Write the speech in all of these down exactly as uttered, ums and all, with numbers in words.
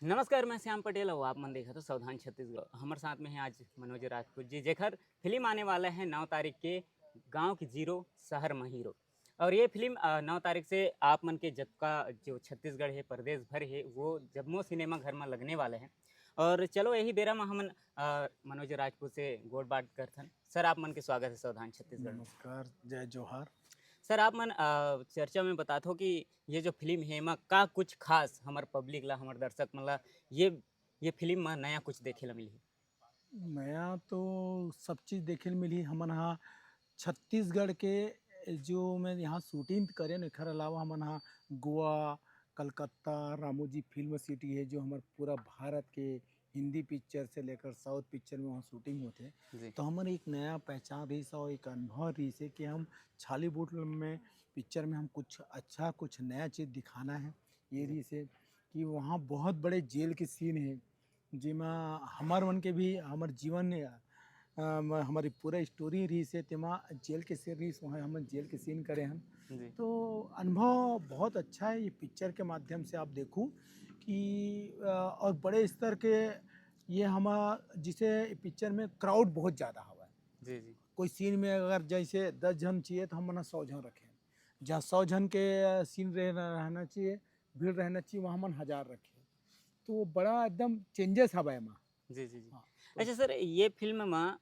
नमस्कार, मैं श्याम पटेल और आप मन देखत हो सावधान छत्तीसगढ़। हमर साथ में है आज मनोज राजपूत जी, जेकर फिल्म आने वाला है नौ तारीख के, गांव की जीरो शहर में हीरो। और ये फिल्म अ, नौ तारीख से आप मन के जतका जो छत्तीसगढ़ है, प्रदेश भर है, वो जम्मो सिनेमा घर में लगने वाले हैं। और चलो यही बेरा में हमन अ, मनोज राजपूत से गोठ बात करथन। सर, आप मन के स्वागत है सावधान छत्तीसगढ़ में। नमस्कार, जय जोहार। सर, आप मन अ, चर्चा में बतात हो कि ये जो फिल्म है, एमा का कुछ खास हमर पब्लिक ला, हमर दर्शक मन ला ये, ये फिल्म में नया कुछ देखे ला मिलही? नया तो सब चीज देखे ल मिलही। हमन हा छत्तीसगढ़ के जो मैं यहाँ शूटिंग करेन, एखर अलावा हमन हा गोवा, कलकत्ता, रामोजी फिल्म सिटी है, जो हमर पूरा भारत के हिंदी पिक्चर से लेकर साउथ पिक्चर में वहाँ शूटिंग होथे। जी। तो हमर एक नया पहचान रहिस और एक अनुभव रहिस है कि हम छॉलीवुड में पिक्चर में हम कुछ अच्छा, कुछ नया चीज दिखाना है। ये जी। रहिस है कि वहाँ बहुत बड़े जेल के सीन है, जेमा हमर मन के भी, हमर जीवन, अ, म-, हमारी पूरा स्टोरी रहिस है, तेमा जेल के सीन रहिस, वहाँ हमन जेल के सीन करे हन। जी। तो अनुभव बहुत अच्छा है, ये पिक्चर के माध्यम से आप देखू कि, अ, और बड़े स्तर के ये हम, जिसे पिक्चर में क्राउड बहुत ज्यादा हवा है। जी, जी। कोई सीन में अगर जैसे दस झन चाहिए तो हम मना सौ झन रखें, जहाँ सौ झन के, अ, सीन रह-, रहना चाहिए, भीड़ रहना चाहिए, वहाँ मन हजार रखें। तो वो बड़ा एकदम चेंजेस हवा एमा। जी, जी, जी। हाँ, तो अच्छा सर, ये फिल्म में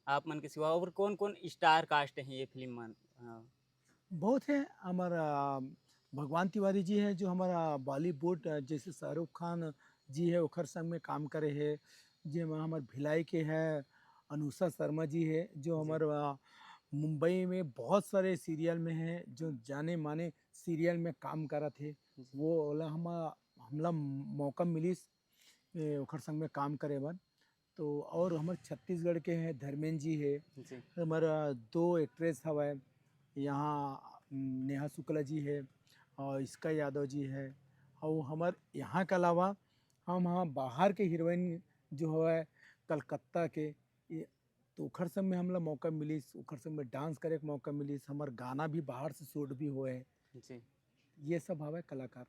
आप मन के सिवा और कौन-कौन स्टार कास्ट हैं ये फिल्म में? हाँ। बहुत है। हमर, अ, भगवान तिवारी जी है, जो हमर, अ, बॉलीवुड, अ, जैसे शाहरुख खान जी है, ओखर संग में काम करे है। जेमा हमर भिलाई के है, अनुषा शर्मा जी है, जो जी। हमर, अ, मुंबई में बहुत सारे सीरियल में है, जो जाने माने सीरियल में काम करत है। जी। वो ओला हम, हमला मौका मिलिस, ए, ओखर संग में काम करे बर। तो और हमर छत्तीसगढ़ के हैं, धर्मेंद्र जी है, जी। हमर दो एक्ट्रेस हवय यहाँ, नेहा शुक्ला जी है और इसका यादव जी है। और हमर यहाँ के अलावा हम, हाँ, बाहर के हीरोइन जो हवय कलकत्ता के, ये, तो ओखर संग में हमला मौका मिलिस, ओखर संग में डांस करे के मौका मिलिस, हमर गाना भी बाहर से शूट भी होए है। जी। ये सब हवय कलाकार।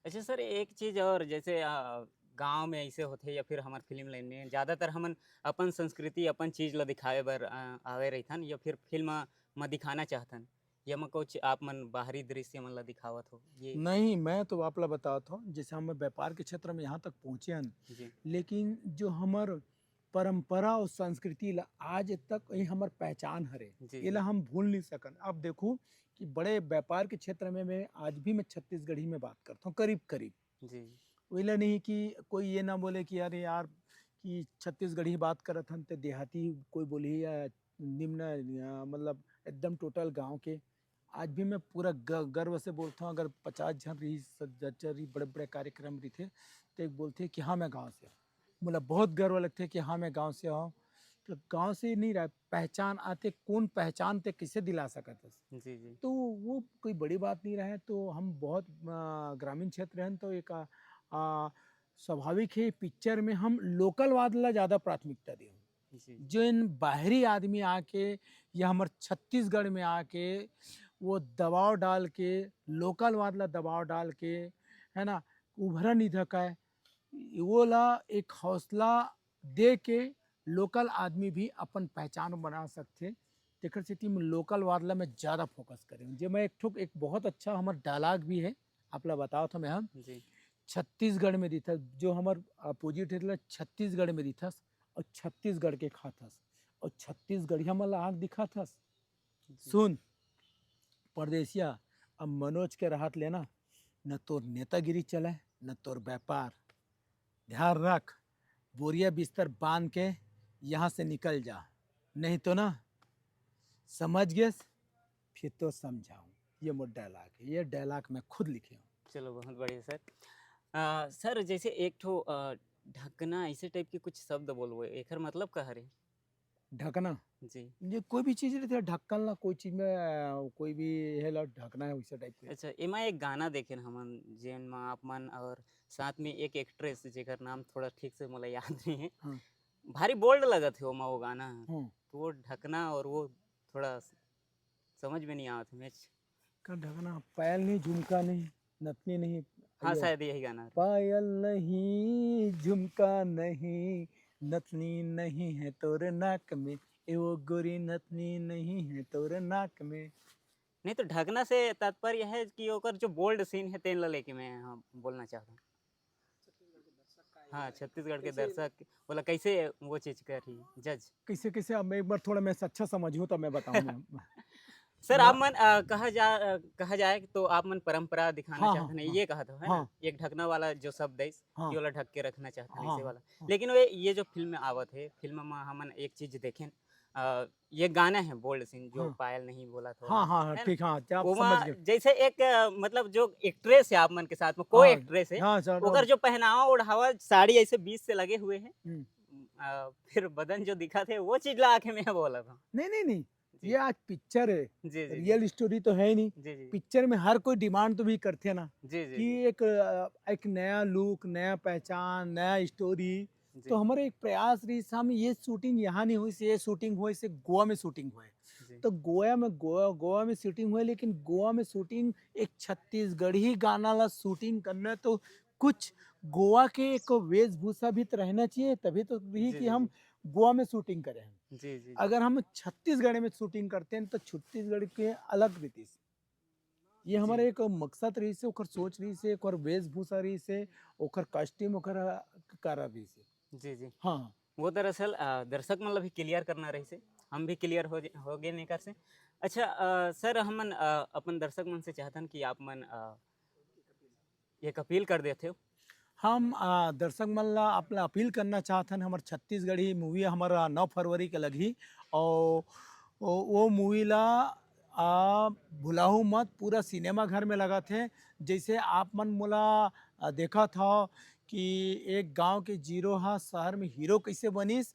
अच्छा सर, एक चीज और, जैसे, अ, गांव में ऐसे होथे या फिर हमर फिल्म लाइन में ज्यादातर हमन अपन संस्कृति, अपन चीज ला दिखावे बर, अ, आवे रहिथन या फिर फिल्म म दिखाना चाहथन, या म कुछ आप मन बाहरी दृश्य मन ला दिखावत हो? ये नहीं, मैं तो आप ला बतात हूँ, जैसे हम व्यापार के क्षेत्र में यहाँ तक पहुँचे हन, जी। लेकिन जो हमर परंपरा और संस्कृति ला आज तक ये हमर पहचान हरे, जी, एला जी। हम भूल नहीं सकन। आप देखो कि बड़े व्यापार के क्षेत्र में मैं आज भी मैं छत्तीसगढ़ी में बात करता हूँ, करीब करीब। जी। वैला नहीं कि कोई ये ना बोले कि अरे यार, कि छत्तीसगढ़ी बात करत हन ते देहाती कोई बोली या निम्न, या मतलब एकदम टोटल गांव के। आज भी मैं पूरा ग-, गर्व से बोलता हूँ, अगर पचास झन रही, सत्तर रही, बड़े बड़े कार्यक्रम रही थे, तो एक बोलते कि हाँ, मैं गांव से हूँ। मतलब बहुत गर्व लगते कि हाँ, मैं गांव से हूँ। तो गांव से नहीं रहा, पहचान आते, कौन पहचान ते किसे दिला सकत हस? जी, जी। तो वो कोई बड़ी बात नहीं रहे। तो हम बहुत, आ, ग्रामीण क्षेत्र हैं, तो एक, आ, आ, स्वाभाविक है, पिक्चर में हम लोकलवाद ला ज्यादा प्राथमिकता दे। जी। जो इन बाहरी आदमी आके या हमर छत्तीसगढ़ में आके वो दबाव डाल के, लोकलवाद ला दबाव डाल के, है ना, उभरा नहीं धकाए, वो ला एक हौसला दे के लोकल आदमी भी अपन पहचान बना सकथे। तेकर सेती मैं लोकलवाद ला मैं ज्यादा फोकस करे हूँ। जे मैं एक ठो, एक बहुत अच्छा हमर डायलॉग भी है, आप ला बताओ था मैं हम जी। छत्तीसगढ़ में दिथस, जो हमर अपोजिट है, छत्तीसगढ़ में दिथस और छत्तीसगढ़ के खाथस और छत्तीसगढ़िया मन ला आँख दिखाथस। जी। सुन परदेसिया, अब मनोज के राहत लेना, न तोर नेतागिरी चले, न तोर व्यापार। ध्यान रख, बोरिया बिस्तर बांध के यहाँ से निकल जा, नहीं तो ना, समझ गेस, फिर तो समझाऊँ। ये मोर डायलॉग है, ये डायलॉग मैं खुद लिखे हूँ। चलो, बहुत बढ़िया सर। आ, सर, जैसे एक ठो, आ, ढकना ऐसे टाइप के कुछ शब्द बोलबो, एकर मतलब का हरे? ढकना। जी। ये कोई भी चीज रहते है, ढक्कन ला, कोई चीज में, आ, कोई भी है ला ढकना है, वैसे टाइप के। अच्छा, एमा एक गाना देखे न हमन, जेन मा आप मन और साथ में एक एक्ट्रेस, जेकर नाम थोड़ा ठीक से मोला याद नहीं है, हाँ। भारी बोल्ड लगत है ओमा वो गाना। हाँ। तो वो ढकना और वो थोड़ा समझ में नहीं आवत है मैच। का ढकना, पायल नहीं, झुमका नहीं, नथनी नहीं, हाँ, ये शायद यही गाना है। पायल नहीं, झुमका नहीं, नथनी नहीं है तोर नाक में, ए वो गोरी, नथनी नहीं है तोर नाक में। नहीं तो ढकना से तात्पर्य है कि ओकर जो बोल्ड सीन है तेन ला लेके मैं, हाँ, बोलना चाहता हूँ। हाँ, छत्तीसगढ़ के कैसे? दर्शक बोला कैसे वो चीज कर रही जज। कैसे कैसे, अब मैं एक बार थोड़ा मैं अच्छा समझूं तब मैं बताऊंगा। सर, हाँ। आप मन अ, कहा जा अ, कहा जाए तो आप मन परंपरा दिखाना हाँ, चाहते हाँ, हैं, हाँ। ये कहा था, है ना? हाँ। एक ढकना वाला जो शब्द है, हाँ। ये वाला ढक के रखना चाहते हैं, हाँ, इसे वाला। हाँ। लेकिन वे ये जो फिल्म में आवत है, फिल्म में हमन एक चीज देखें, अ, ये गाना है बोल्ड सीन जो हाँ। पायल नहीं बोला था, हाँ हाँ हाँ, है ना? ठीक, हाँ, क्या आप वो समझ वहाँ गए। जैसे एक अ, मतलब जो एक्ट्रेस है आप मन के साथ में, को हाँ, एक्ट्रेस है, हाँ सर, ओकर जो पहनावा ओढ़ावा साड़ी ऐसे बीच से लगे हुए हैं, हम्म। अ, फिर बदन जो दिखा थे वो चीज ला आके मैं बोला था। नहीं नहीं नहीं, जी। ये आज पिक्चर है, जी जी जी। रियल स्टोरी तो है ही नहीं। जी जी। पिक्चर में हर कोई डिमांड तो भी करते हैं ना जी जी कि जी। एक अ, एक नया लुक, नया पहचान, नया स्टोरी। जी। तो हमारे एक प्रयास रही, हम ये शूटिंग यहाँ नहीं हुई, ये शूटिंग हुई, इसे गोवा में शूटिंग हुई। जी। तो गोवा में गोवा गोवा में शूटिंग हुई, लेकिन गोवा में शूटिंग एक छत्तीसगढ़ी गाना ला शूटिंग करना है, तो कुछ गोवा के एक वेशभूषा भी तो रहना चाहिए, तभी तो रही जी, कि जी, हम जी। गोवा में शूटिंग करें। जी जी जी। अगर हम छत्तीसगढ़ में शूटिंग करते हैं तो छत्तीसगढ़ के अलग रीति से, ये हमारे जी। एक मकसद रही से, ओकर सोच रही से, ओकर वेशभूषा रही से, ओकर कॉस्ट्यूम, ओकर अ, कारण रही से। जी जी। हाँ। वो दरअसल अ, दर्शक मन ला भी क्लियर करना रही से, हम भी क्लियर हो ज- हो गए निकर से। अच्छा अ, सर, हमन अ, अपन दर्शक मन से चाहतन कि आप मन अ, एक अपील कर देते हो। हम अ, दर्शक मन ला अपना अपील करना चाहत हन, हमर छत्तीसगढ़ी मूवी हमर अ, नौ फरवरी के लगही, और वो, वो मूवी ला अ, भुलाहू मत, पूरा सिनेमा घर में लगत हे। जैसे आप मन मोला अ, देखत हव कि एक गांव के जीरो हा शहर में हीरो कैसे बनिस,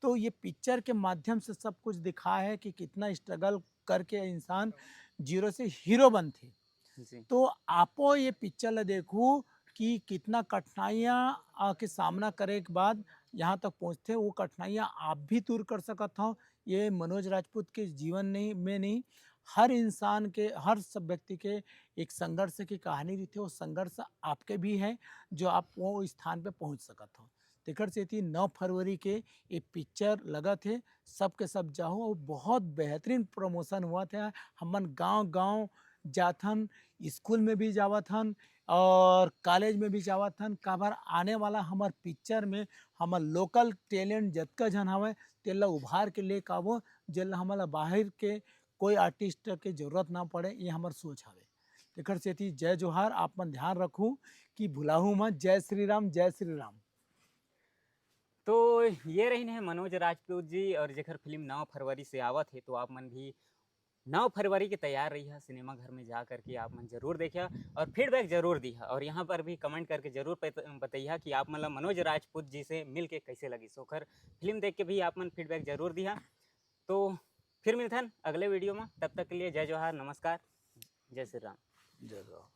तो ये पिक्चर के माध्यम से सब कुछ दिखा है कि कितना स्ट्रगल करके इंसान जीरो से हीरो बनथे। जी। तो आपो ये पिक्चर ला देखू कि कितना कठिनाइयाँ आ, के सामना करे के बाद यहाँ तक पहुँचथे, वो कठिनाइयाँ आप भी दूर कर सकत हव। ये मनोज राजपूत के जीवन नहीं, में नहीं, हर इंसान के, हर सब व्यक्ति के एक संघर्ष की कहानी रहिथे, वो संघर्ष आपके भी है, जो आप वो स्थान पे पहुँच सकत हव। तेकर सेती नौ फरवरी के ये पिक्चर लगत हे, सबके सब जाहू, और बहुत बेहतरीन प्रमोशन हुआ था। हमन गांव-गांव जाथन, स्कूल में भी जावत हन और कॉलेज में भी जावत हन। काबर आने वाला हमर पिक्चर में हमर लोकल टैलेंट जतका झन हवय, तेला उभार के लेके आबो, जेला हमला बाहर के कोई आर्टिस्ट के जरूरत ना पड़े, ये हमर सोच हवे। तेकर सेती जय जोहार, आप मन ध्यान रखू कि भुलाहू मत। जय श्री राम, जय श्री राम। तो ये रहिन हे मनोज राजपूत जी, और जेकर फिल्म नौ फरवरी से आवत हे, तो आप मन भी नौ फरवरी के तैयार रहिहा, सिनेमा घर में जा करके आप मन जरूर देखिहा और फीडबैक जरूर दिहा, और यहाँ पर भी कमेंट करके जरूर बत-, बतैहा कि आप मन ला मनोज राजपूत जी से मिल के कैसे लगिस, ओकर फिल्म देख के भी आप मन फीडबैक जरूर दिहा। तो फिर मिलथन अगले वीडियो में, तब तक के लिए जय जोहार, नमस्कार, जय श्री राम। जय राम।